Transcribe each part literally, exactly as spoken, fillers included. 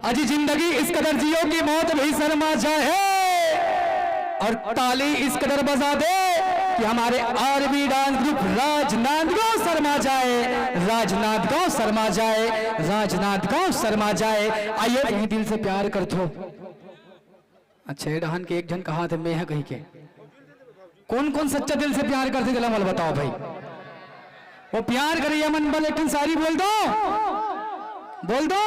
अजी जिंदगी इस कदर जियो कि मौत भी शर्मा जाए, और ताली इस कदर बजा दे कि हमारे RB dance group Rajnandgaon Sharma जाए, राजनांदगांव शर्मा जाए, राजनांदगांव शर्मा जाए। आइए, कहीं दिल से प्यार करथो। अच्छा, ये डहन के एक झन कहा थे, मैं ह कहीं के। कौन कौन सच्चा दिल से प्यार करथे, जरा मला बताओ भाई। वो प्यार करइया मन बर एक ठन शायरी बोल दो, बोल दो।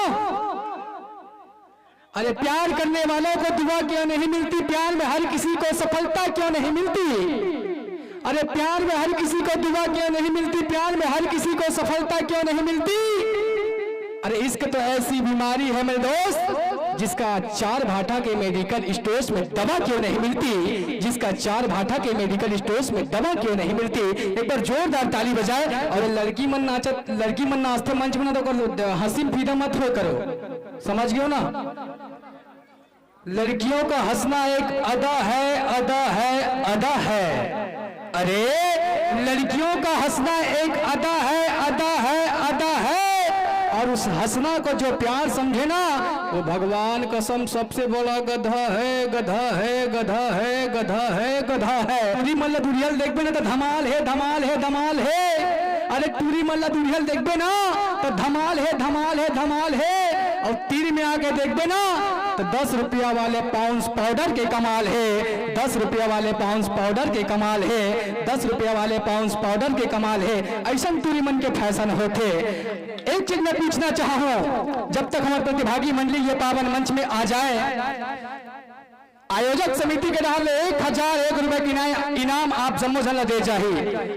अरे, प्यार करने वालों को दुआ क्यों नहीं मिलती, प्यार में हर किसी को सफलता क्यों नहीं मिलती? अरे, प्यार में हर किसी को दुआ क्यों नहीं मिलती, प्यार में हर किसी को सफलता क्यों नहीं मिलती? अरे, इश्क तो ऐसी बीमारी है मेरे दोस्त, जिसका चार भाटा के मेडिकल स्टोर्स में दवा क्यों नहीं मिलती, जिसका चार भाटा के मेडिकल स्टोर्स में दवा क्यों नहीं मिलती। एक बार जोरदार ताली बजाए। और लड़की मन नाचत, लड़की मन नाचथे मंच में ना, तो ओकर हंसी में फीदा मत हो करो, समझ गयो ना? लड़कियों का हंसना एक अदा है, अदा है, अदा है। अरे, लड़कियों का हंसना एक अदा है, अदा है, अदा है। और उस हंसना को जो प्यार समझे ना, वो भगवान कसम सबसे बड़ा गधा है, गधा है, गधा है, गधा है, गधा है। टूरी मन ला दुरिहा ले देखबे ना, तो धमाल है, धमाल है, धमाल है। अरे, टूरी मन ला दुरिहा ले देखबे ना, तो धमाल है, धमाल है, धमाल है। और तीर में आके देखबे ना, तो दस रुपया वाले पाउंड्स पाउडर के कमाल है, दस रुपया वाले पाउंड्स पाउडर के कमाल है, दस रुपया वाले पाउंड्स पाउडर के कमाल है। अइसन टूरी मन के फैशन होथे। एक चीज मैं पूछना चाहूँ, जब तक हमर प्रतिभागी मंडली ये पावन मंच में आ जाए, आयोजक समिति के डहर ले एक हजार एक रुपए के इना-, इनाम आप जम्मो झन ला दे जाही।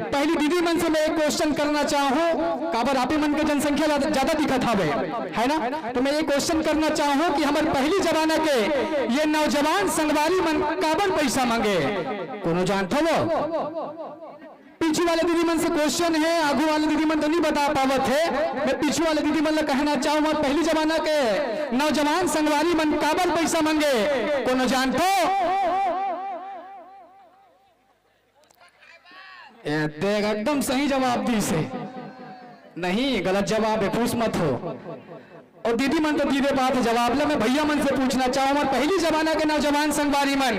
पहली दीदी मन से मैं एक क्वेश्चन करना चाहूँ, काबर आप ही मन के जनसंख्या ज्यादा, ज्यादा दिखत हवे, है ना? तो मैं ये क्वेश्चन करना चाहूँ कि हमर पहली जमाना के ये नौजवान संगवारी मन काबर पैसा मांगे, कोनो जानथो वो? पीछू वाले दीदी मन से क्वेश्चन है, आगू वाले दीदी मन तो नहीं बता पावत है। मैं पीछू वाले दीदी मन ला कहना चाहूँ, हमर पहली जमाना के नौजवान संगवारी मन काबर पैसा मांगे, कोनो जानथो? ए, देख, एकदम सही जवाब दिस हे। नहीं, गलत जवाब है, खुश मत हो। और दीदी मन तो दीदे बात जवाब ला, मैं भैया मन से पूछना चाहूँ, हमर पहली जमाना के नौजवान संगवारी मन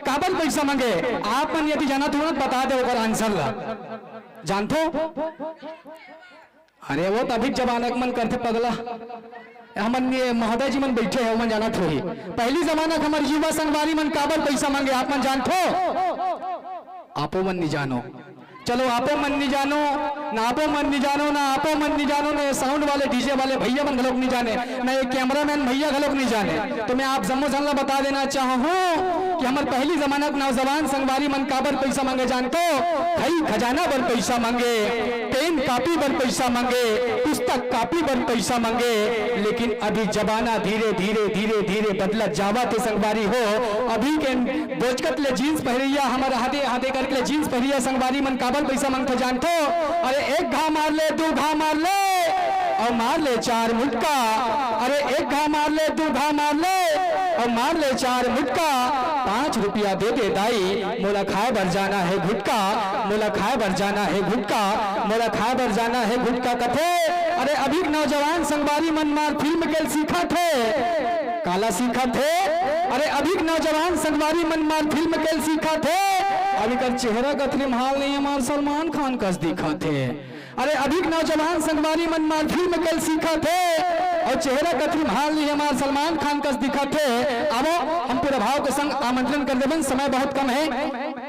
काबर पैसा मांगे? आप मन यदि जानत हो ना, बता दे ओकर आंसर ला। जानथो? अरे, वो तो अभी जमाना के मन करथे पगला। हमन ये महोदय जी मन बैठे हैं, ओमन जानत होही। पहली जमाना के हमर युवा संगवारी मन काबर पैसा मांगे, आप मन जानथो? आपो मन नहीं जानो। चलो, आपो मन नहीं जानो, ना आपो मन नहीं जानो, ना आपो मन नहीं जानो, ना ये साउंड वाले, डीजे वाले भैया मन घलोक नहीं जाने, ना ये कैमरामैन भैया घलोक नहीं जाने। तो मैं आप जम्मो झन ला बता देना चाहूँ कि हमर पहली जमाना के नौजवान संगवारी मन काबर पैसा मांगे जानथो? खई खजाना बर पैसा मांगे, पेन कॉपी बर पैसा मांगे, पुस्तक कॉपी बर पैसा मांगे। लेकिन अभी जमाना धीरे धीरे धीरे धीरे बदलत जावत हे संगवारी हो। अभी के बोचकत ले जींस पहिरइया, हमर हाथे हाथे करके ले जींस पहिरइया संगवारी मन काबर पैसा मांगथे जानथो? अरे, एक घा मार ले, दू घा मार ले, और मार ले चार मुटका। अरे, एक घा मार ले, दू घा मार ले, और मार ले चार मुटका। पाँच रुपया दे दे दाई, मोला खाए बर जाना है गुटका, मोला खाए बर जाना है गुटका, मोला खाए बर जाना है गुटका कथे। अरे, अभी के नौजवान संगवारी मन मार फिल्म के सीखत हे, काला सीखत हे? अरे, अभी के नौजवान संगवारी मन मार फिल्म के सीखत हे। अभी कर चेहरा कतरी हाल नहीं, हमार सलमान खान कस दिखत हे। अरे, अभी के नौजवान संगवारी मन मार फिल्म के सीखत हे और चेहरा कतरी हाल नहीं, हमार सलमान खान कस दिखत हे। आवो, हम पूरा भाव के संग आमंत्रण कर देबन, समय बहुत कम है।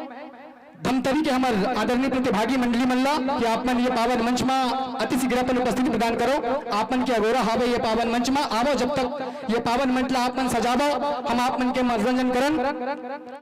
धमतरी के हमर आदरणीय प्रतिभागी मंडली मन ला कि आप मन ये पावन मंच मा अति शीघ्र अपन उपस्थिति प्रदान करो। आप मन के अगोरा हावे ये पावन मंच मा, आवो, जब तक ये पावन मंच ला आप मन सजावो, हम आप मन के मनोरंजन करन।